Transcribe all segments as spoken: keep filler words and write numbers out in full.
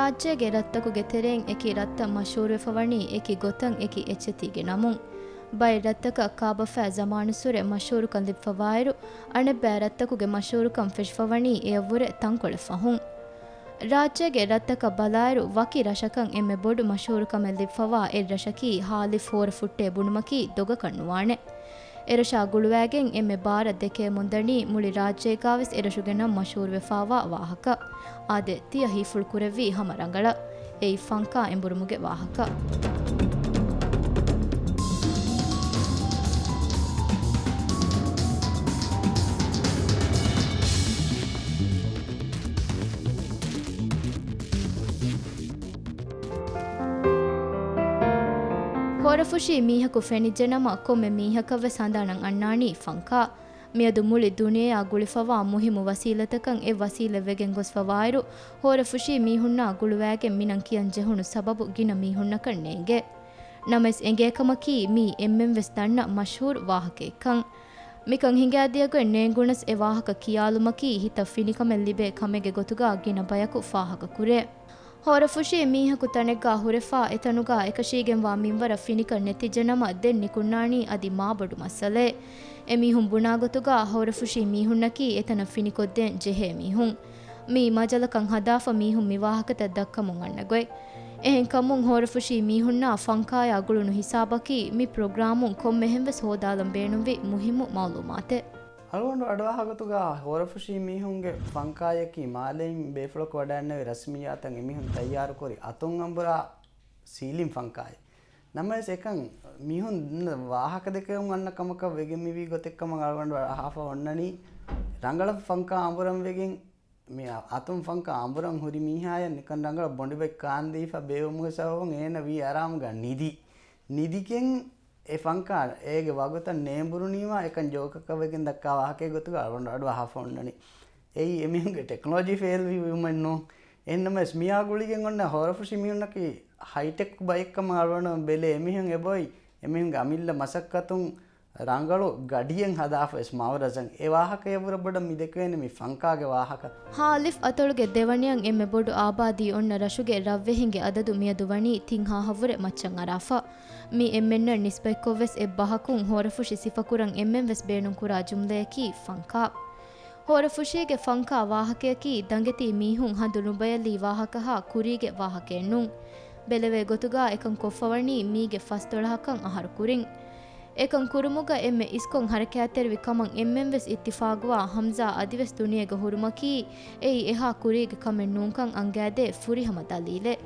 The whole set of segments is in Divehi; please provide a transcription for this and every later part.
ރާއްޖޭގެ ރަށްތަކުގެ ތެރެއިން އެކި ރަށްތައް މަޝްހޫރުވެފަ ވަނީ އެކި ގޮތަށް އެކި އެއްޗެތީގެ ނަމުން. ބައެއް ރަށްތަކަށް ކާބަފައި ޒަމާނުއްސުރެ މަޝްހޫރުކަން ލިބިފަވާއިރު، އަނެއްބައި ރަށްތަކުގެ މަޝްހޫރުކަން ފެށިފަ ވަނީ އެއަށްވުރެ ތަންކޮޅެއް ފަހުން. ރާއްޖޭގެ ރަށްތަކަށް ބަލާއިރު، ވަކި ރަށަކަށް އެންމެ ބޮޑު މަޝްހޫރުކަމެއް ލިބިފަވާ އެއްރަށަކީ ހާލިފް ހޯރަފުއްޓޭ ބުނުމަކީ ދޮގަކަށް ނުވާނެ. އެރަށާ ގުޅުވާގެން އެންމެ ބާރަށް ދެކޭމުންދަނީ މުޅި ރާއްޖޭގާވެސް އެރަށުގެ ނަން މަޝްހޫރުވެފާވާ ވާހަކަ. އާދެ، ތިޔަ ހީފުޅު ކުރެއްވީ ހަމަ ރަނގަޅަށް. އެއީ ފަންކާ އެނބުރުމުގެ ވާހަކަ. ހޯރަފުށީ މީހަކު ފެނިއްޖެނަމަ، ކޮންމެ މީހަކަށްވެސް ހަނދާނަށް އަންނާނީ ފަންކާ. މިއަދު މުޅި ދުނިޔެއާ ގުޅިފަވާ މުހިއްމު ވަސީލަތަކަށް އެއް ވަސީލަތްވެގެން ގޮސްފަވާއިރު، ހޯރަފުށީ މީހުންނާ ގުޅުވާގެން މިނަން ކިޔަން ޖެހުނު ސަބަބު ގިނަ މީހުންނަކަށް ނޭނގޭ. ނަމަވެސް އެނގޭ ކަމަކީ، މީ އެންމެންވެސް ދަންނަ މަޝްހޫރު ވާހަކައެއްކަން. މިކަން ހިނގާދިޔަގޮތް ނޭނގުނަސް، އެ ވާހަކަ ކިޔާލުމަކީ ހިތަށް ފިނިކަމެއް ލިބޭ ކަމެއްގެ ގޮތުގާ ގިނަ ބަޔަކު ފާހަގަކުރޭ. ހޯރަފުށީ މީހަކު ތަނެއްގާ ހުރެފާ، އެތަނުގާ އެކަށީގެންވާ މިންވަރަށް ފިނިކަން ނެތިއްޖެނަމަ، ދެން ނިކުންނާނީ އަދި މާބޮޑު މައްސަލައެއް. އެމީހުން ބުނާގޮތުގާ ހޯރަފުށީ މީހުންނަކީ އެތަނަށް ފިނިކޮށްދޭން ޖެހޭ މީހުން. މި މަޖަލަކަށް ހަދާފަ މީހުން މި ވާހަކަތައް ދައްކަމުން އަންނަ ގޮތް. އެހެންކަމުން ހޯރަފުށީ މީހުންނާ ފަންކާޔާ ގުޅުނު ހިސާބަކީ މި ޕްރޮގްރާމުން ކޮންމެހެންވެސް ހޯދާލަން ބޭނުންވި މުހިއްމު މައުލޫމާތެއް. އަޅުގަނޑު އަޑުއަހާގޮތުގާ ހޯރަފުށީ މީހުންގެ ފަންކާޔަކީ މާލެއިން ބޭފުޅަކު ވަޑައިންނެވި ރަސްމިއްޔާތަށް އެމީހުން ތައްޔާރުކުރި އަތުން އަނބުރާ ސީލިން ފަންކާއެއް. ނަމަވެސް އެކަން މީހުން ވާހަކަ ދެކެވުން އަންނަ ކަމަކަށް ވެގެން މިވީ ގޮތެއްކަމަށް އަޅުގަނޑު އަހާފަ އޮންނަނީ، ރަނގަޅަށް ފަންކާ އަނބުރަން ވެގެން މި އަތުން ފަންކާ އަނބުރަން ހުރި މީހާޔަށް ނިކަން ރަނގަޅަށް ބޮނޑިބައް ކާންދީފަ ބޭއްވުމުގެ ސަބަބުން އޭނަ ވީ އަރާމުގަ ނިދި. ނިދިގެން އެ ފަންކާ އޭގެ ވަގުތަށް ނޭނބުރުނީމާ އެކަން ޖޯކަކަށް ވެގެން ދައްކާ ވާހަކައެއް ގޮތުގަ އަޅުގަނޑު އަޑު އަހާފަ އޮންނަނީ. އެއީ އެމީހުންގެ ޓެކްނޮލޮޖީ ފެއިލް ވީ ވުމެއް ނޫން. އެހެންނަމަވެސް މިއާ ގުޅިގެން އޮންނަ ހޯރަފުށި މީހުންނަކީ ހައިޓެކް ބައެއްކަމަށް އަޅުގަނޑު ބެލޭ. އެމީހުން އެބައޮތް އެމީހުންގެ އަމިއްލަ މަސައްކަތުން ރަނގަޅު ގަޑިއެއް ހަދާފަވެސް މައުރަޒަން. އެ ވާހަކަޔަށްވުރެ ބޮޑަށް މި ދެކެވޭނެ މި ފަންކާގެ ވާހަކަ. ހާލިފް އަތޮޅުގެ ދެވަނަޔަށް އެންމެ ބޮޑު އާބާދީ އޮންނަ ރަށުގެ ރަށްވެހިންގެ އަދަދު މިއަދު ވަނީ ތިން ހާހަށްވުރެ މައްޗަށް އަރާފަ. މި އެންމެންނަށް ނިސްބަތްކޮށްވެސް އެއްބަހަކުން ހޯރަފުށި ސިފަކުރަން އެންމެންވެސް ބޭނުންކުރާ ޖުމްލަޔަކީ ފަންކާ. ހޯރަފުށީގެ ފަންކާ ވާހަކަޔަކީ ދަނގެތީ މީހުން ހަނދު ނުބަޔަށްލީ ވާހަކަހާ ކުރީގެ ވާހަކައެއް ނޫން. ބެލެވޭ ގޮތުގާ އެކަން ކޮށްފަވަނީ މީގެ ފަސްދޮޅަހަކަށް އަހަރު ކުރިން. އެކަން ކުރުމުގަ އެންމެ އިސްކޮށް ހަރަކާތްތެރިވި ކަމަށް އެންމެންވެސް އިއްތިފާގުވާ ހަމްޒާ އަދިވެސް ދުނިޔޭގަ ހުރުމަކީ އެއީ އެހާ ކުރީގެ ކަމެއް ނޫންކަން އަންގާދޭ ފުރިހަމަ ދަލީލެއް.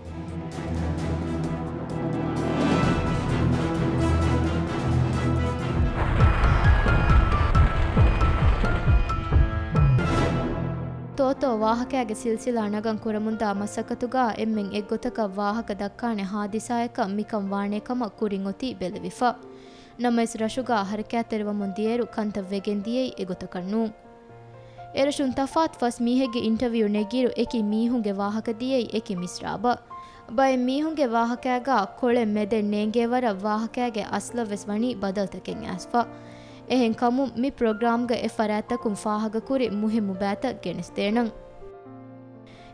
ތޯތޯ ވާހަކައިގެ ސިލްސިލާ ނަގަން ކުރަމުންދާ މަސައްކަތުގާ އެންމެން އެއްގޮތަކަށް ވާހަކަ ދައްކާނެ ހާދިސާއަކަށް މިކަން ވާނޭ ކަމަށް ކުރިން އޮތީ ބެލެވިފަ. ނަމަވެސް ރަށުގާ ހަރަކާތްތެރިވަމުން ދިޔައިރު ކަންތައް ވެގެން ދިޔައީ އެގޮތަކަށް ނޫން. އެރަށުން ތަފާތު ފަސް މީހެއްގެ އިންޓަވިއު ނެގިއިރު އެކި މީހުންގެ ވާހަކަ ދިޔައީ އެކި މިސްރާބަށް. ބައެއް މީހުންގެ ވާހަކައިގާ ކޮޅެއް މެދެއް ނޭނގޭ ވަރަށް ވާހަކައިގެ އަސްލަށް ވެސް ވަނީ ބަދަލުތަކެއް އައިސްފަ. އެހެން ކަމުން މި ޕްރޮގްރާމްގަ އެ ފަރާތްތަކުން ފާހަގަކުރި މުހިއްމު ބައިތައް ގެނެސްދޭނަން.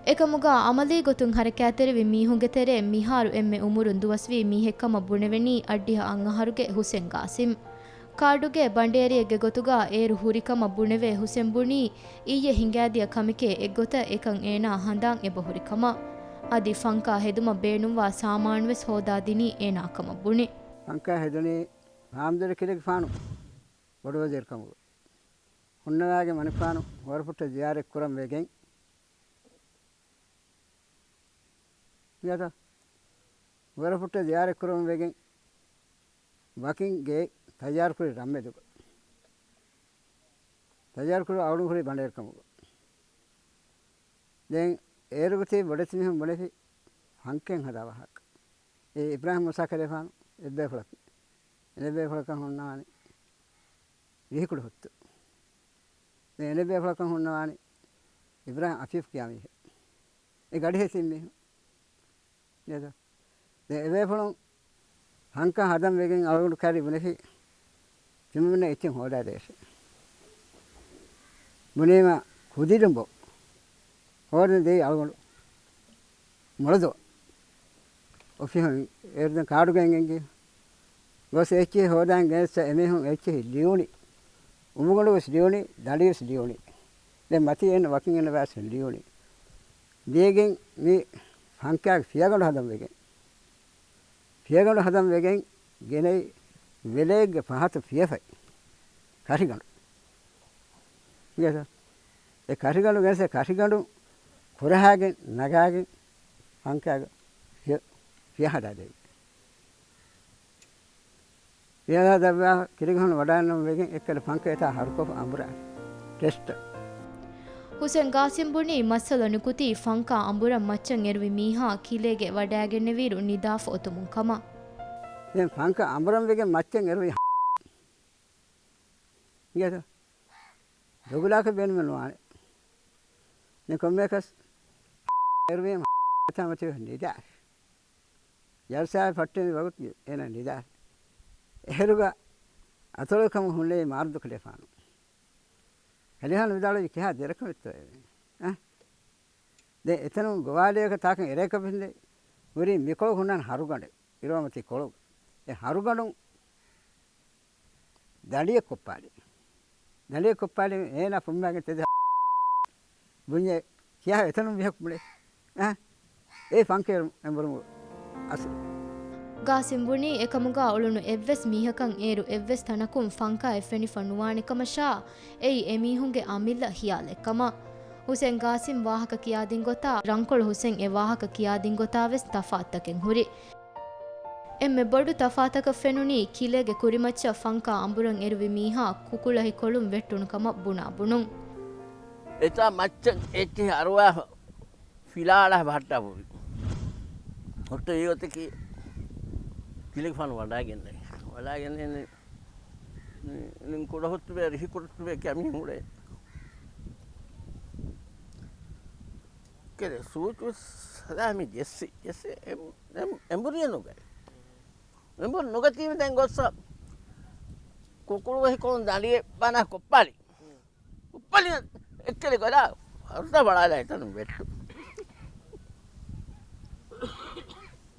އެކަމުގާ އަމަލީ ގޮތުން ހަރަކާތްތެރިވި މީހުންގެ ތެރޭ މިހާރު އެންމެ އުމުރުން ދުވަސްވީ މީހެއްކަމަށް ބުނެވެނީ އަށްޑިހަ އަށްއަހަރުގެ ހުސެން ގާސިމް. ކާޑުގެ ބަނޑޭރިއެއްގެ ގޮތުގާ އޭރު ހުރިކަމަށް ބުނެވޭ ހުސެން ބުނީ އިއްޔެ ހިނގާދިޔަ ކަމެކޭ އެއްގޮތަށް އެކަން އޭނާ ހަނދާން އެބަހުރި ކަމަށް. އަދި ފަންކާ ހެދުމަށް ބޭނުންވާ ސާމާނުވެސް ހޯދާދިނީ އޭނާ ކަމަށް ބުނި. ފަންކާ ހެދުނީ ހާމްދުރެ ކިލެގެފާނު ބޮޑުވަޒީރުކަމުގަ. ހުންނަވާގެ މަނިކުފާނު ހޯރަފުއްޓަށް ޒިޔާރަތްކުރަން ވެގެން މިއަދު ހުވަރަފުއްޓަށް ޒިޔާރަތްކުރަމުން ވެގެން ވަކިން ގެ ތައްޔާރުކުރި ރަންމެދުގަ ތައްޔާރުކުރި އަޅުން ހުރި ބަނޑޭރުކަމުގަ. ދެން އޭރުގަތީ ބޮޑެތި މީހުން ބުނެފި ހަންކެން ހަދާ ވާހަކަ. އެ އިބްރާހިމް މޫސާ ކަލޭފާނު އެއްބޭފުޅަކީ. އެނެބޭފުޅަކަށް ހުންނަވާނެ ވިހިކުޅި ހުއްތު. ދެން އެނެބޭފުޅަކަށް ހުންނަވާނެ އިބްރާހިމް އަފީފް ކިޔާ މީހެއް. އެ ގަޑިހެއް ތިން މީހުން. ދެން އެބޭފުޅުން ހަންކަން ހަދަން ވެގެން އަޅުގަނޑު ކައިރި ބުނެފި ތިމަންނަ އެއްޗެއް ހޯދާދޭށޭ. ބުނީމަ ކުދި ލުނބު ހޯދަން ދެއްވި އަޅުގަނޑު. މޮޅަދު އޮފީހުން އޭރު ދެން ކާޑުގައި އެނގި ގޮސް އެއްޗިހި ހޯދާން ގެނެސް އެމީހުން އެއްޗިހި ލިޔުނީ. އުނބުގަނޑު ވެސް ލިޔުނީ، ދަނޑި ވެސް ލިޔުނީ. ދެން މަތީ އެން ވަކިން އެންނަ ވެސް ލިޔުނީ. ދިޔަގެން މި ފަންކާގެ ފިޔަގަނޑު ހަދަން ވެގެން. ފިޔަގަނޑު ހަދަން ވެގެން ގެނައި ވެލެއެއްގެ ފަހަތު ފިޔަފައި ކަށިގަނޑު. އިނގޭތަ؟ އެ ކަށިގަނޑު ގެނެސް އެ ކަށިގަނޑު ކުރަހާގެން ނަގާގެން ފަންކާގެ ފިޔަ، ފިޔަ ހަދާ ދެވި. ފިޔަ ހަދާ ދެއްވާ ކިލިގަހުން ވަޑާންނަމަ ވެގެން އެއްކަލަ ފަންކައެތާ ހަރުކޮށް އަނބުރާ ޓެސްޓަށް. ހުސެން ގާސިމް ބުނީ މައްސަލަ ނުކުތީ ފަންކާ އަނބުރަން މައްޗަށް އެރުވި މީހާ ކިލޭގެ ވަޑާގެންނެވިއިރު ނިދާފަ އޮތުމުން ކަމަށް. ދެން ފަންކާ އަނބުރަން ވެގެން މައްޗަށް އެރުވި އިނގޭތަ؟ ދޮގުލާކަށް ބޭނުމެއް ނުވާނެ. ދެން ކޮންމެއަކަސް އެރުވީމަ ތާމަތިވެ ނިދާ. ޖަލްސާއެއް ފައްޓެނި ވަގުތު އޭނަ ނިދާ. އެހެރުގަ އަތޮޅު ކަމު ހުންނެވި މާރުދުކަލޭފާނު. ހެލިހާނު ވިދާޅުވި ކިހާ ދެރަކަށް ވެއްތޯ އެވެ. އަ؟ ދެން އެތަނުން ގޮވާލޭގަ ތާކަށް އެރޭކަށް ވެސް ވެރި މިކޮޅު ހުންނަން ހަރުގަނޑެއް. އިރުވަމަތީ ކޮޅު. އެ ހަރުގަނޑުން ދަނޑިއެއް ކޮށްޕާލި. ދަނޑިއެއް ކޮށްޕާލި އޭނާ ފުންމާގެން ތެދެ ބުންޏެ ކިޔާ އެތަނުން މީހަކު ބުނޭ. އަ؟ އޭ ފަންކާ އެރު އެނބުރުމު އަސް. ގާސިމް ބުނީ އެކަމުގާ އުޅުނު އެއްވެސް މީހަކަށް އޭރު އެއްވެސް ތަނަކުން ފަންކާ އެއްފެނިފަ ނުވާނެ ކަމަށާ، އެއީ އެމީހުންގެ އަމިއްލަ ހިޔާލެއް ކަމަށް. ހުސެން ގާސިމް ވާހަކަ ކިޔާދިން ގޮތާ، ރަންކޮޅު ހުސެން އެ ވާހަކަ ކިޔާދިން ގޮތާ ވެސް ތަފާތުތަކެއް ހުރި. އެންމެ ބޮޑު ތަފާތަކަށް ފެނުނީ، ކިލޭގެ ކުރިމައްޗަށް ފަންކާ އަނބުރަން އެރުވި މީހާ ކުކުޅަހި ކޮޅުން ވެއްޓުނު ކަމަށް ބުނާ ބުނުން. އެތާ މައްޗަށް އެއްޗެހި އަރުވާފަ ފިލާޅާ ބަހައްޓާ ބުރި. ހުއްޓަ އެގޮތަކީ ކިލެގެފާނު ވަޑާގެންނެވި. ވަޑާގެންނެވި ނި-، ނި-، ނިން ކުޑަހުއްތުބޭ، ރިހި ކުޑަހުއްތުބޭ ކިޔާ މީހުން އުޅޭ. ކެރެ ސޫޗު ސަލާމި ޖެއްސި، ޖެއްސި އެމް-، އެމް-، އެނބުރިއެއް ނުގަތް. އެނބުރި ނުގަތީމަ ދެން ގޮއްސަ ކުކުޅު ވެހިކޮޅުން ދަނޑިއެއް ބަނާ ކޮއްޕާލި. ކޮއްޕާލި އެއްކަލި ގޮލާ ހަރުތާ ބަޅާލާ އެތަނުން ވެއްޓު.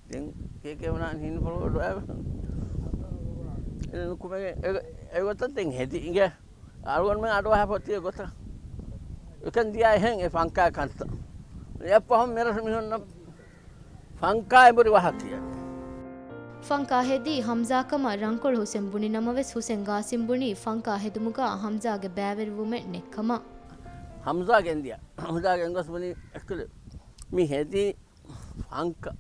ދެން ކޭކޭ ވަނާން ހިން ފޮޅު އޮޑުވާ. އެ ނުކުމެގެ އެ، އެގޮތަށް ދެން ހެދި އިނގޭ. އަޅުގަނޑުމެން އަޑުއަހާ ފޮތި ގޮތަށް. އެކަން ދިޔާ އެހެން އެ ފަންކާ ކަންތައް. އެއަށްފަހުން މިރަށު މީހުންނަށް ފަންކާ އެނބުރި ވާހަކަ ކިޔަން. ފަންކާ ހެދީ ހަމްޒާކަމަށް ރަންކޮޅު ހުސެން ބުނި ނަމަވެސް، ހުސެން ގާސިމް ބުނީ ފަންކާ ހެދުމުގާ ހަމްޒާގެ ބައިވެރިވުމެއް ނެތްކަމަށް. ހަމްޒާ ގެންދިޔަ. ހަމްޒާ ގެންގޮސް ބުނީ އެކުލެ މި ހެދީ ފަންކާ.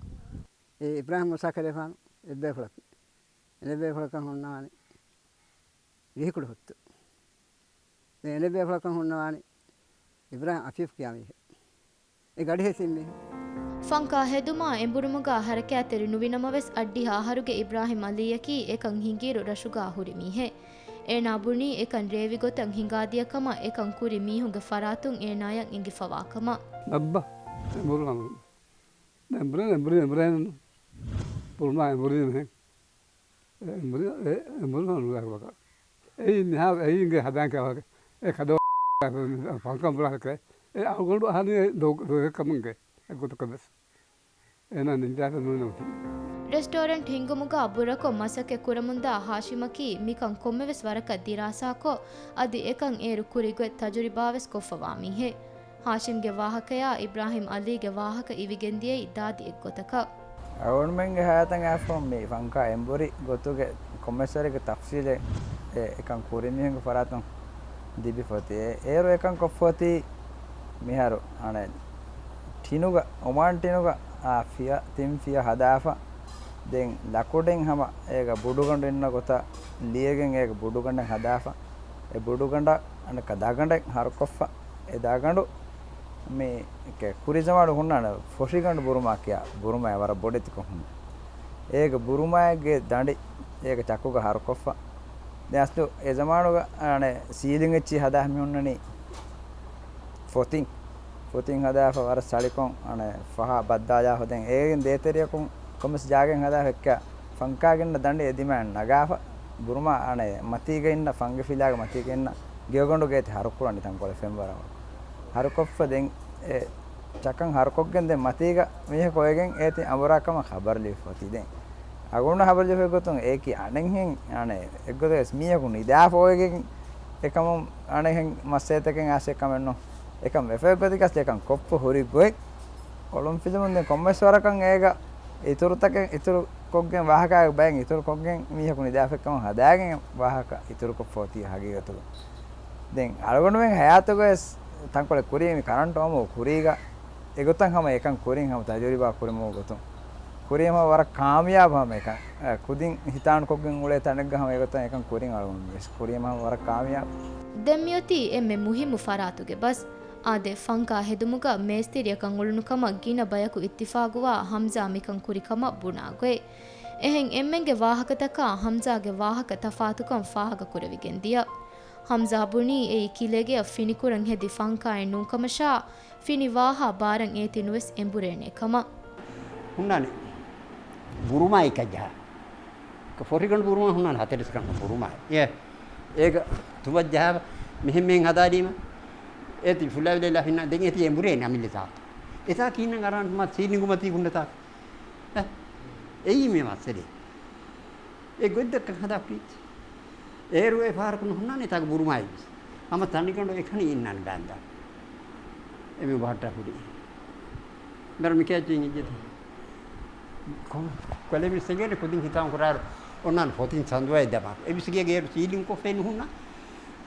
އެ އިބްރާހިމް މޫސާ ކަލޭފާނު އެއްބޭފުޅަކީ. އެނެބޭފުޅަކަށް ހުންނަވާނެ ރިހިކުޑަ ހުއްތު. ދެން އެނެބޭފުޅަކަށް ހުންނަވާނެ އިބްރާހިމް އަފީފް ކިޔާ މީހެއް. އެ ގަޑިހެއްސިން މީހެއް. ފަންކާ ހެދުމާ އެނބުރުމުގާ ހަރަކާތްތެރި ނުވި ނަމަވެސް، އަށްޑިހަ އަހަރުގެ އިބްރާހިމް އަލީއަކީ އެކަން ހިނގިއިރު ރަށުގާ ހުރި މީހެއް. އޭނާ ބުނީ އެކަން ރޭވި ގޮތަށް ހިނގާދިޔަ ކަމަށް، އެކަން ކުރި މީހުންގެ ފަރާތުން އޭނާޔަށް އެނގިފަވާ ކަމަށް. ބައްބަ، އެނބުރު ހަމަ. އެނބުރެން، އެނބުރެން، އެނބުރެން. ބުރުމާ އެނބުރީމެހެން. އެ އެނބުރި، އެ އެނބުރި ނުލާ ކަމަކަށް. އެއީ މިހާރު އެއީ އިނގޭ ހަދާން ކަމަކަށް. އެ ކަދޯ ފަންކަން ބުރާކަށް. އެ އަޅުގަނޑު އަހަނީ ދޯ-، ދޯ ކަމުންގެ އެ ގޮތަކަށް ވެސް. އޭނާ ނިންޖާތައް ނޫނެ އޮތީ. ރެސްޓޯރެންޓް ހިންގުމުގާ ބުރަކޮށް މަސައްކަތް ކުރަމުންދާ ހާޝިމަކީ މިކަން ކޮންމެވެސް ވަރަކަށް ދިރާސާކޮށް، އަދި އެކަން އޭރު ކުރި ގޮތް ތަޖުރިބާވެސް ކޮށްފަވާ މީހެއް. ހާޝިމްގެ ވާހަކަޔާ އިބްރާހިމް އަލީގެ ވާހަކަ އިވިގެންދިޔައީ ދާދި އެއްގޮތަކަށް. އަޅުގަނޑުމެންގެ ހަޔާތަށް އައިފަހުން މި ފަންކާ އެނބުރި ގޮތުގެ ކޮންމެސްވަރެއްގެ ތަފްސީލެއް އެ އެކަން ކުރި މީހުންގެ ފަރާތުން ލިބިފަ އޮތީ. އެ އޭރު އެކަން ކޮށްފަ އޮތީ މިހާރު އަނެއް ޓިނުގަ، އޮމާން ޓިނުގަ އާ ފިޔަ، ތިން ފިޔަ ހަދާފަ. ދެން ލަކުޑިން ހަމަ އޭގަ ބުޑުގަނޑު އިންނަ ގޮތަށް ލިޔެގެން އޭގަ ބުޑުގަނޑެއް ހަދާފަ. އެ ބުޑުގަނޑަށް އަނެއްކާ ދަގަނޑެއް ހަރުކޮށްފަ. އެ ދަގަނޑު މި ކެ-، ކުރި ޒަމާނު ހުންނާނެ ފޮށިގަނޑު ބުރުމާ ކިޔާ، ބުރުމާ ވަރަށް ބޮޑެތިކޮށް ހުންނަ. އޭގެ ބުރުމާއެއްގެ ދަނޑި އޭގެ ޗަކުގަ ހަރުކޮށްފަ. ދެން އަސްލު އެ ޒަމާނުގަ އަނެއް ސީލިން އެއްޗި ހަދާ މި ހުންނަނީ ފޮތިން. ފޮތިން ހަދާފަ ވަރަށް ސަޅިކޮށް އަނެއް ފަހާ ބައްދާލާފަ. ދެން އޭގެން ދޭތެރެއަކުން ކޮންމެސް ޖާގައެއް ހަދާފަ އެއްކާ ފަންކާގެންނަ ދަނޑި އެ ދިމާއަށް ނަގާފަ. ބުރުމާ އަނެއް މަތީގަ އިންނަ ފަންގެ ފިލާގެ މަތީގަ އިންނަ ގެއުގަނޑުގެ އެތި ހަރުކުރަން ނިތަންކޮޅެއް ފެންވަރަށް. ހަރުކޮށްފަ ދެން އެ ޗަކަން ހަރުކޮށްގެން ދެން މަތީގަ މީހަކު އޮވެގެން އޭތި އަނބުރާ ކަމަށް ޚަބަރު ލިބިފަ އޮތީ. ދެން އަޅުގަނޑު ޚަބަރު ލިބިފައި ގޮތުން އޭކި އަނެއްހެން އަނެއް އެއްގޮތަކަށް ވެސް މީހަކު ނިދާފަ އޮވެގެން އެކަމުން އަނެއްހެން މައްސަލަތަކެއް އައިސް އެކަމެއް ނޫން. އެކަން ވެފައި ގޮތަކަސް އެކަން ކޮށްފަ ހުރި ގޮތް ކޮޅުން ފިލުމުން ދެން ކޮންމެސް ވަރަކަށް އޭގަ އިތުރުތަކެއް އިތުރު ކޮށްގެން ވާހަކައިގެ ބައެއް އިތުރު ކޮށްގެން މީހަކު ނިދާފައި ކަމަށް ހަދާގެން ވާހަކަ އިތުރުކޮށްފަ އޮތީ ހަގީގަތުގަ. ދެން އަޅުގަނޑުމެން ހަޔާތުގަ ވެސް ތަންކޮޅެއް ކުރީ މި ކަރަންޓު އޮމު ކުރީގަ އެގޮތަށް ހަމަ އެކަން ކުރިން ހަމަ ތަޖުރިބާ ކުރިމު ގޮތުން ކުރީމަ ވަރަށް ކާމިޔާބު ހަމަ އެކަން. އަ، ކުދިން ހިތާން ކޮށްގެން އުޅޭ ތަނެއްގަ ހަމަ އެގޮތަށް އެކަން ކުރިން އަޅުގަނޑު ވެސް ކުރީމަ ހަމަ ވަރަށް ކާމިޔާބު. ދެން މިއޮތީ އެންމެ މުހިއްމު ފަރާތުގެ ބަސް. އާދެ، ފަންކާ ހެދުމުގަ މޭސްތިރިއަކަށް އުޅުނު ކަމަށް ގިނަ ބަޔަކު އިއްތިފާގުވާ ހަމްޒާ މިކަން ކުރި ކަމަށް ބުނާ ގޮތް. އެހެން އެންމެންގެ ވާހަކަތަކާ ހަމްޒާގެ ވާހަކަ ތަފާތުކަން ފާހަގަކުރެވިގެން ދިޔަ. ހަމްޒާ ބުނީ އެއީ ކިލެގެއަށް ފިނިކުރަން ހެދި ފަންކާއެއް ނޫންކަމަށާ، ފިނި ވާހާ ބާރަށް އޭތި ނުވެސް އެނބުރޭނެ ކަމަށް. ހުންނާނެ ބުރުމާއެކަށް ޖަހާ. ފޮށިގަނޑު ބުރުމާ ހުންނާނެ ހަތަރެސް ކަން ބުރުމާ. އެ، އޭގަ ތުވަށް ޖަހާ މިހެން މިހެން ހަދާލީމަ. އޭތި ފުލާވިލެއްލާ ފިންނާ ދެން އޭތި އެނބުރޭނެ އަމިއްލަ ތާކު. އެތާ ކީންނަން އަރާން މަ ސީލިންގު މަތީ ހުންނަ ތާކު. އެ، އެއީ މި މައްސަލަ. އެ ގޮތް ދައްކަން ހަދާ ކުރީތި. އޭރު އެ ފަހަރަކު ނުހުންނާނެ ތާގަ ބުރުމާއި ވެސް. ހަމަ ތަނިގަނޑު އެކަނި އިންނާނެ ބާންދާ. އެމީ ބަހައްޓާ ކުރީ. މިރަ މިކޭ އެއްޗެއް އިންޖެތި. ކޮ-، ކޮލެ މި ސެނގޭނެ ކުދިން ހިތާން ކުރާރު އޮންނާނެ ފޮތިން ސަނދުވައެއް ދަމާ. އެ ވިސްގޭގެ އޭރު ސީލިން ކޮށްފައެއް ނުހުންނާ.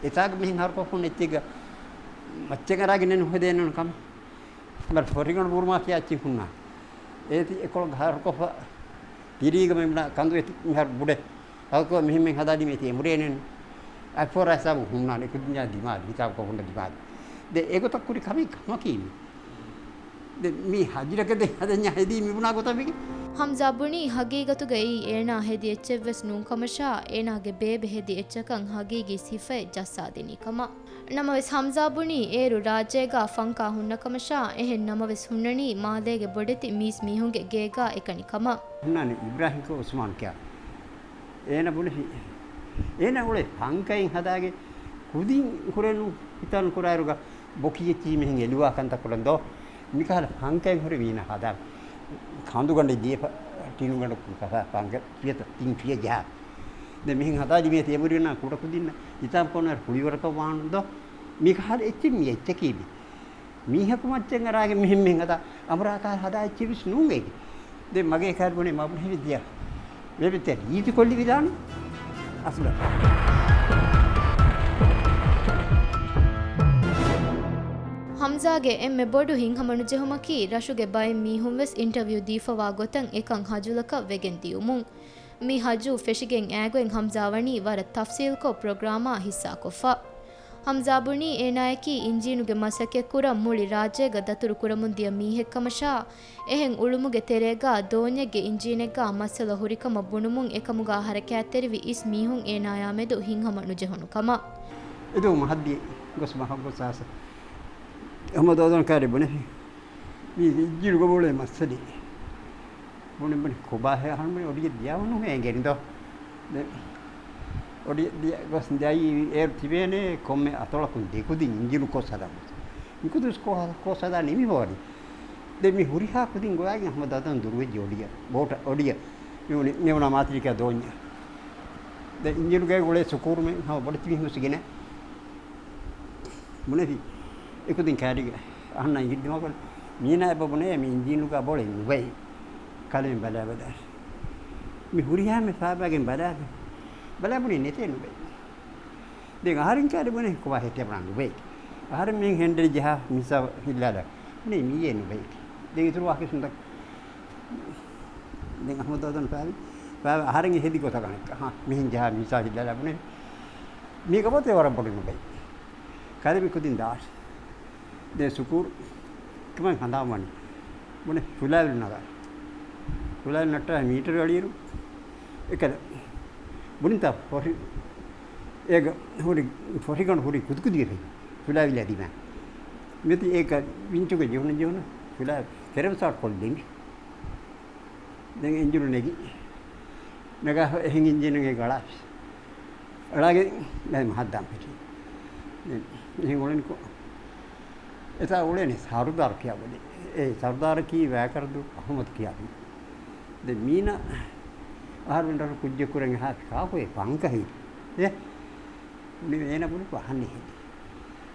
އެތާގަ މިހެން ހަރުކޮށްފަ ހުންނަ އެއްޗެއްގަ މައްޗަށް އަރާގެން ނުހެދޭނެ ކަމަށް. މަރ ފޮށިގަނޑު ބުރުމާ ކިޔާ އެއްޗެއް ހުންނާ. އޭތި އެކޮޅަށް ހަރުކޮށްފަ ތިރީގަ މި ބުނާ ކަނދު އެތި މިހާރު ބުޑެ. ހަރުކޮށް މިހެން މިހެން ހަދާލީމަ އޭތި އެނބުރޭނެ. އަތްފޯރާ ހިސާބު ހުންނާނެ ކުދިންޏާ ދިމާލު، ހިސާބު ކޮށް ހުންނަ ދިމާލު. ދެ އެގޮތަށް ކުރި ކަމެއް ކަމަކީ މި. ދެ މި ހަޖިރަކަށް ދެ ހަދަންޏާ ހެދީ މި ބުނާ ގޮތަށް މިގެ. ހަމްޒާ ބުނީ ހަގީގަތުގައި އޭނާ ހެދި އެއްޗެއްވެސް ނޫންކަމަށާ، އޭނާގެ ބޭބެ ހެދި އެއްޗަކަށް ހަގީގީ ސިފައެއް ޖައްސާދިނީ ކަމަށް. ނަމަވެސް ހަމްޒާ ބުނީ އޭރު ރާއްޖޭގާ ފަންކާ ހުންނަކަމަށާ، އެހެން ނަމަވެސް ހުންނަނީ މާލޭގެ ބޮޑެތި މީސް މީހުންގެ ގޭގާ އެކަނި ކަމަށް. ހުންނާނެ އިބްރާހިމް ކޯ އުސްމާން ކިޔާ. އޭނަ ބުނެފި. އޭނަ އުޅޭ ފަންކައިން ހަދާގެ ކުދިން ކުރެނު ހިތާން ކުރާއިރުގަ ބޮކި އެއްޗިހި މިހެން އެލުވާ ކަންތައް ކުރަން ދޯ. މިކަހަލަ ފަންކައިން ހުރެ ވީނަ ހަދާ. ކަނދުގަނޑެއް ދިޔަފަ ޓިނުގަނޑަކު ކަފާ ފަންކަ ފިޔަތަ ތިން ފިޔަ ޖަހާ. ދެ މިހެން ހަދާލި މޭ ތޭބުރިނާ ކުޑަކުދިންނަ ހިތާން ކޯނަރ ފުޅިވަރަކަށް ވާނު ދޯ. މިކަހަލަ އެއްޗެއް މި އެއްޗަކީ މި. މީހަކު މައްޗަށް އަރާގެ މިހެން މިހެން ހަދާ އަނބުރާ ކާރު ހަދާ އެއްޗެއް ވެސް ނޫން އޭގެ. ދެން މަގޭ ކާރު ބުނެ މަ ބުނެ ހެވި ދިޔަ. ވެވިތެ ރީތި ކޮށްލި ވިދާނު. އަސްލަ. ހަމްޒާގެ އެންމެ ބޮޑު ހިތްހަމަނުޖެހުމަކީ، ރަށުގެ ބައެއް މީހުން ވެސް އިންޓަވިއު ދީފަވާ ގޮތަށް އެކަން ހަޖުލަކަށް ވެގެން ދިޔުމުން. މި ހަޖޫ ފެށިގެން އައިގޮތް ހަމްޒާ ވަނީ ވަރަށް ތަފްސީލްކޮށް ޕްރޮގްރާމާ ހިއްސާކޮށްފަ. ހަމްޒާ ބުނީ އޭނާޔަކީ އިންޖީނުގެ މަސައްކަތްކުރަން މުޅި ރާއްޖޭގަ ދަތުރު ކުރަމުން ދިޔަ މީހެއްކަމަށާ، އެހެން އުޅުމުގެ ތެރޭގަ ދޯންޏެއްގެ އިންޖީނެއްގަ މައްސަލަ ހުރިކަމަށް ބުނުމުން އެކަމުގަ ހަރަކާތްތެރިވި އިސް މީހުން އޭނާޔާ މެދު ހިތްހަމަ ނުޖެހުނު ކަމަށް. އެދުވަހު މަހަށްދިޔަ ގޮސް މަހަށް ގޮސް އާސަ. އަހުމަދު އަދުން ކާރި ބުނެފި. މީ އިންޖީނުގަ ބޮޅޭ މައްސަލަ. ބުނި ބުނި ކޮބާ ހޭ އަހަން ބުނި އޮޑިއެއް ދިޔަވަނު ހޭ އެނގެނި ދޯ. ދެން އޮޑިއެއް ދިޔަ ގޮސް ދިޔައީ އޭރު ތިބޭނެ ކޮންމެ އަތޮޅަކުން ދެކުދިން އިންޖީނު ކޯސް ހަދާ ގޮސް. މިކުދިން ކޯސް ހަދާ ނިމިފަވަނީ. ދެން މި ހުރިހާ ކުދިން ގޮވާގެން އަހުމަދު އަދުން ދުރުވެއްޖެ އޮޑިއަށް. ބޯޓަށް އޮޑިއަށް. މިވުނީ، މިވުނާ މާތިރިކާ ދޯންޏަށް. ދެން އިންޖީނުގައި އުޅޭ ސުކޫރުމެން ހަމަ ބޮޑެތި މީހުން ވެސް ގިނަ. ބުނެފި. އެކުދިން ކާރިގެ އަހަންނާ އިނގިއްދިމަގު މީނާ އެބަ ބުނޭ މި އިންޖީނުގަ ބޮޅެ ނުބައި. ކަލޭ ބަލާ ބަލާ. މި ހުރިހާ މި ފާބާގެން ބަލާ. ބަލާ ބުނީ ނެތޭ ނުބައި. ދެން އަހަރެން ކާރި ބުނޭ ކޮބާ ހެއްޓެ ބުނާ ނުބައި. އަހަރެން މިހެން ހެންޑެރި ޖަހާ މިސާ ހިއްލާލާ. ބުނީ މިއޭ ނުބައި. ދެން އިތުރު ވާހަކަ ސުންދަ. ދެން އަހުމަދު އަދުން ފާވި. ފާވި އަހަރެން ހެދި ގޮތަށް ގަނެ. އަހަ، މިހެން ޖަހާ މިސާ ހިއްލާލާ ބުނޭ. މީގަ ބޮތެ ވަރަށް ބޮޑު ނުބައި. ކަލޭ މި ކުދިން ދާށި. ދެން ސުކޫރު ކަމަށް ހަނދާން ވަނީ. ބުނެ ފުލާވިލު ނަގާ. ފުލާވިލު ނައްޓާ މީޓަރު އަޅިއިރު. އެކަލަ. ބުނިތާ ފޮށި. އޭގަ ހުރި ފޮށިގަނޑު ހުރި ކުދިކުދި ވެފަ. ފުލާވިލާ ދިމާ. މިތި އޭކަ ވިންޗުގެ ޖެހުނު ޖެހުނު ފުލާ ތެރެވަސާޓް ކޮށްލިން. ދެން އިންޖިނު ނެގި. ނަގާ އެހެން އިންޖިނުގެ ގަޅާފި. އަޅާގެ މަހައްދާން ފެށި. ދެން އެހެން އުޅެނިކޮ. އެތާ އުޅެނީ ސަރުދާރު ކިޔާ ބަލި. އެ ސަރުދާރަކީ ވައިކަރަދޫ އަޙްމަދު ކިޔާ ބަލި. ދެން މީނަ އަހަރުމެން ރަށު ކުއްޖެއް ކުރަން އެހާ ކާކު އެ ފަންކަހެއް. އެ މި އޭނަ ބުނިކޮ އަހަންނެ ހެދި.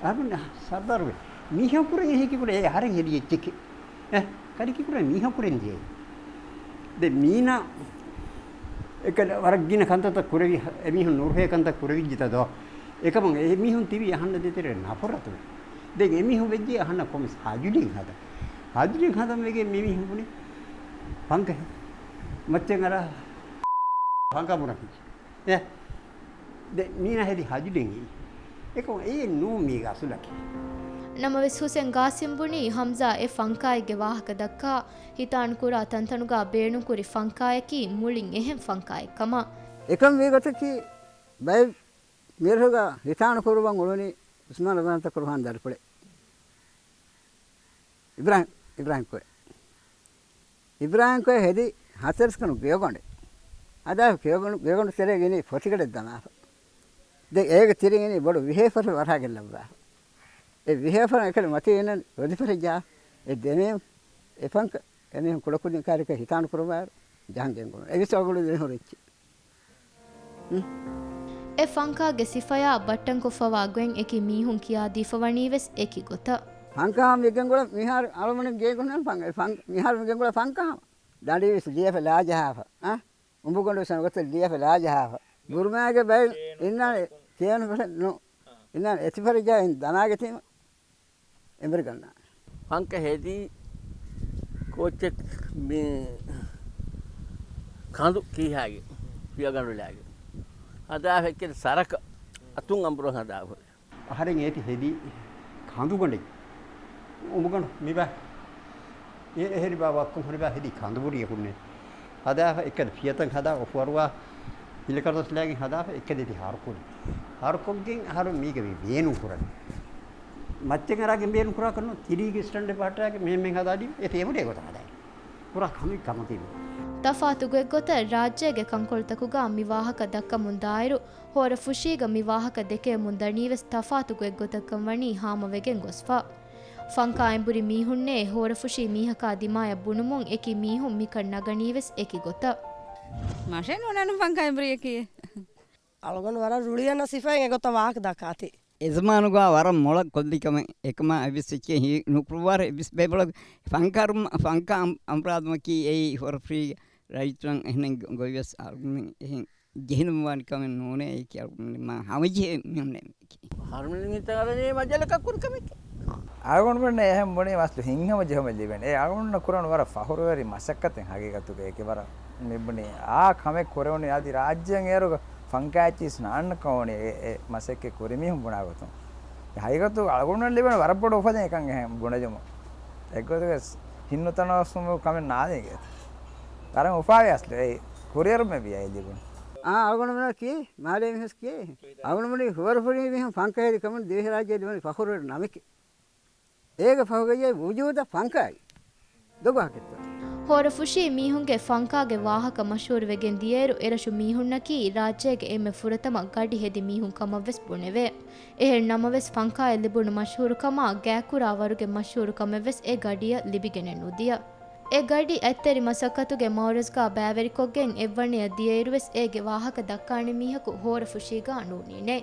އަހަރުމެން ސަރުދާރު ވެ. މީހަކު ކުރެން އެހެކި ކުރެ އެ އަހަރެން ހެދި އެއްޗެކެ. އެ ކަރިކި ކުރެން މީހަކު ކުރެން ދިޔައީ. ދެން މީނަ އެކަ ވަރަށް ގިނަ ކަންތައްތައް ކުރެވި، އެމީހުން ނުރުހޭ ކަންތައް ކުރެވިއްޖެތަ ދޯ؟ އެކަމަށް އެމީހުން ތިބީ އަހަންނަށް ދޭތެރޭ ނަފުރަތު. ދެން އެމީހުން ވެއްޖެ އަހަންނަށް ކޮންމެސް ހަޖުލިން ހަދަން. ހަޖުލިން ހަދަން ވެގެން މިމީހުން ބުނި ފަންކަހެއް. މައްޗަށް އަރާ ފަންކާ ބުނަކީ. އެ ދެން މީނަ ހެދި ހަޖުލިން އެއީ. އެކަމަށް އެއީ ނޫން މީގެ އަސުލަކީ. ނަމަވެސް ހުސެން ގާސިމް ބުނީ ހަމްޒާ އެ ފަންކާއެއްގެ ވާހަކަ ދައްކާ، ހިތާނުކުރާ ތަންތަނުގާ ބޭނުންކުރި ފަންކާއަކީ މުޅިން އެހެން ފަންކާއެއް ކަމަށް. އެކަން ވީގޮތަކީ ބައެއް މިރަށުގަ ހިތާނުކުރުވަން އުޅުނީ ޢުސްމާން ރަޒާންތަކުރު ހާން ދަރިފުޅެއް. އިބްރާހިމް، އިބްރާހިމް ކޮއެ. އިބްރާހިމް ކޮއެ ހެދި ހަތަރެސްކަނު ގެޔޮގަނޑެއް. އަދާ ގެޔޮގަނޑު، ގެޔޮގަނޑު ތެރޭގަ އިނީ ފޮތިގަޑެއް ދަމާފަ. ދެން އޭގެ ތިރިން އިނީ ބޮޑު ވިހޭފަރެއް ވަރާގެން ލައްވާފަ. އެ ވިހޭފަރަށް އެކަލަ މަތީ އިންނަން ރޮދިފަރެއް ޖާ. އެ ދެމީހުން އެ ފަންކަ، އެމީހުން ކުޑަކުދިން ކާރިކަ ހިތާނު ކުރައްވާއިރު ޖަހަން ގެންގުޅުނު. އެ ވިސް އަގުޅު ދެން ހުރިއްޗި. އެ ފަންކާގެ ސިފަޔާ ބައްޓަންކޮށްފަވާ ގޮތް އެކި މީހުން ކިޔާދީފަވަނީވެސް އެކި ގޮތަށް. ފަންކާ މިގެންގުޅަ މިހާރު އަޅުމަނެއް ގޭގުނަން ފަން-، އެ ފަން-، މިހާރު މިގެންގުޅަ ފަންކާ ދަނޑިވިސް ލިޔެފަ ލާޖަހާފަ. އަ؟ އުނބުގަނޑު ވިސް ގޮތަށް ލިޔެފަ ލާޖަހާފަ. ބުރުމާގެ ބައެއް އިންނާނެ ކޭނު ފަށެއް ނު. އިންނާނެ އެތިފަރިޖާ އިން ދަނާގެތީމަ. އެނބުރި ގަންނާނެ. ފަންކަ ހެދީ ކޯއްޗެއް މި ކަނދު ކީހާގެ ފިޔަގަނޑުލާގެ ހަދާފަ އެއްކެތި ސަރަކަށް އަތުން އަނބުރަށް ހަދާފަ. އަހަރެން އޭތި ހެދީ ކަނދުގަނޑެއް. އުނބުގަނޑު މިބާ. އެ އެހެރިބާ ވައްކުން ހުރިބާ ހެދީ ކަނދުބުރިއަކުންނޭ. ހަދާފަ އެއްކަދަ ފިޔަތައް ހަދާ އޮފުއަރުވާ ހިލަކަރުދޮސްލާގެން ހަދާފަ އެއްކަދެތި ހަރުކުރި. ހަރުކޮށްގެން އަހަރު މީގެ ވެ ބޭނުން ކުރަނީ. މައްޗަށް އަރާގެން ބޭނުން ކުރާކަށް ނޫން، ތިރީގެ ސްޓަންޑެއް ބަހައްޓާގެން މެހެން މެހެން ހަދާދީ އެ ތޭބުޑޭ ގޮތަށް ހަދާ. ކުރާ ކަމެއް ކަމަކީ. ތަފާތު ގޮތްގޮތަށް ރާއްޖޭގެ ކަންކޮޅުތަކުގާ މި ވާހަކަ ދައްކަމުން ދާއިރު، ހޯރަފުށީގަ މި ވާހަކަ ދެކެވެމުން ދަނީވެސް ތަފާތު ގޮތްގޮތަށްކަން ވަނީ ހާމަވެގެން ގޮސްފަ. ފަންކާ އެނބުރި މީހުންނޭ ހޯރަފުށީ މީހަކާ ދިމާޔަށް ބުނުމުން އެކި މީހުން މިކަން ނަގަނީވެސް އެކި ގޮތަށް. މަށެއް ނޫން ނޫން ފަންކާ އެނބުރިއަކީ. އަޅުގަނޑު ވަރަށް ރުޅިއަންނަ ސިފައިން އެގޮތަށް ވާހަކަ ދައްކާތީ. އެޒަމާނުގާ ވަރަށް މޮޅަށް ކޮށްލި ކަމެއް އެކަމާ އެއްވެސް އެއްޗެއް ހީ ނުކުރުވާރެއް އެއްވެސް ބޭބޮޅަކު ފަންކާރު-، ފަންކާ އަނބުރާދުމަކީ އެއީ ހޯރަފުށީގެ ރައްޔިތުން އެހެނެއް ގޮ-، ގޮތްވެސް އަޅުގަނޑުމެން އެހެން ޖެހިލުމުން ވާނެ ކަމެއް ނޫނޭ. އެކި އަޅުގަނޑުމެން މާ ހަމަޖެހޭ މީހުންނޭ މީކީ. ހަރުމިން މިތާރަނީ މަޖަލަކަށް ކުރި ކަމެކޭ. އަޅުގަނޑުމެންނަށް އެހެން ބުނީ މަސްލު ހިތްހަމަޖެހުމެއް ލިބެން. އެ އަޅުގަނޑުމެންނަށް ކުރަން ވަރަށް ފަހުރުވެރި މަސައްކަތެއް ހަގީގަތުގައި އެކި ވަރަށް މި ބުނީ. އާ ކަމެއް ކުރެވުނީ އަދި ރާއްޖޭން އޭރުގަ ފަންކާއެއްޗިސް ނާންނަކަށް ވަނީ އެ، އެ މަސައްކަތް ކުރި މީހުން ބުނާ ގޮތުން. އެ ހަގީގަތު އަޅުގަނޑުމެން ލިބެން ވަރަށް ބޮޑު އުފަލެއް އެކަން އެހެން ބުނެލުމުން. އެއްގޮތުގަ ހިތްނުތަނަވަސްވުމުގެ ކަމެއް ނާދޭ އިނގޭތަ؟ ވަރަށް އުފާވޭ އަސްލު. އެ ކުރިއެރުމެއް ވިޔައީ ލިބުނު. އާ، އަޅުގަނޑުމެން ކިޔޭ، މާލޭ މީހުން ކިޔޭ. އަޅުގަނޑުމެން ހޯރަފުށީ މީހުން ފަންކާ ހެދި ކަމުން ދިވެހިރާއްޖެ ލިބުނީ ފަޚުރުވެރި ނަމެކޭ. އޭގެ ފަހުގައި ވުޖޫދަށް ފަންކާއި ދޮގު ހަކެއްތޯ؟ ހޯރަފުށީ މީހުންގެ ފަންކާގެ ވާހަކަ މަޝްހޫރުވެގެން ދިޔައިރު، އެރަށު މީހުންނަކީ ރާއްޖޭގެ އެންމެ ފުރަތަމަ ގަޑި ހެދި މީހުން ކަމަށްވެސް ބުނެވޭ. އެހެން ނަމަވެސް، ފަންކާއެއް ލިބުނު މަޝްހޫރުކަމާ ގާތްކުރާ ވަރުގެ މަޝްހޫރު ކަމެއްވެސް އެ ގަޑިއަށް ލިބިގެނެއް ނުދިޔަ. އެ ގަޑި އަތްތެރި މަސައްކަތުގެ މައުރަޒްގާ ބައިވެރިކޮށްގެން އެއްވަނަޔަށް ދިޔައިރުވެސް އޭގެ ވާހަކަ ދައްކާނެ މީހަކު ހޯރަފުށީގާ ނޫނީނެ.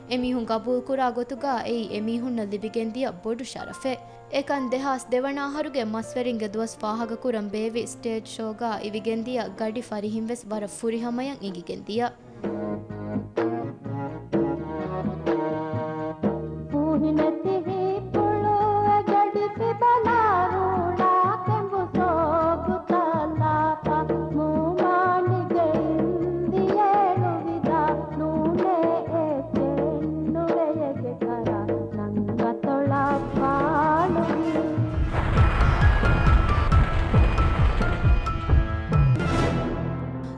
އެމީހުން ގަބޫލުކުރާ ގޮތުގާ އެއީ އެމީހުންނަށް ލިބިގެންދިޔަ ބޮޑު ޝަރަފެއް. އެކަން ދެހާސް ދެވަނަ އަހަރުގެ މަސްވެރިންގެ ދުވަސް ފާހަގަކުރަން ބޭއްވި ސްޓޭޖް ޝޯގާ އިވިގެންދިޔަ ގަޑި ފަރިހިންވެސް ވަރަށް ފުރިހަމަޔަށް އިނގިގެންދިޔަ. ފޫހިނެތި ހިތްޕުޅު އެ ގަޑި ފިބަލާ ރޫޅާ ކެނބު ސޯގުތައް ލާފަ މޫމާނިގެ އިންދިޔޭ ނުވިދާ ނޫނޭ އެއްޗެއް ނުވެޔެގެ ކަރާ ނަން އަތޮޅަށް ފާޅުވި.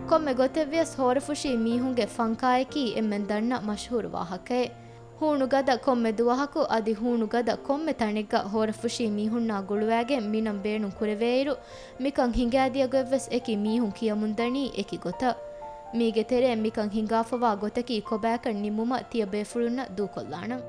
ކޮންމެ ގޮތެއްވިޔަސް ހޯރަފުށީ މީހުންގެ ފަންކާއަކީ އެންމެން ދަންނަ މަޝްހޫރު ވާހަކައެއް. ހޫނު ގަދަ ކޮންމެ ދުވަހަކު އަދި ހޫނު ގަދަ ކޮންމެ ތަނެއްގަ ހޯރަފުށީ މީހުންނާ ގުޅުވައިގެން މިނަން ބޭނުން ކުރެވޭއިރު، މިކަން ހިނގާދިޔަ ގޮތްވެސް އެކި މީހުން ކިޔަމުންދަނީ އެކި ގޮތަށް. މީގެ ތެރެއިން މިކަން ހިނގާފަވާ ގޮތަކީ ކޮބާކަން ނިމުމަށް ތިޔަ ބޭފުޅުންނަށް ދޫކޮށްލާނަން.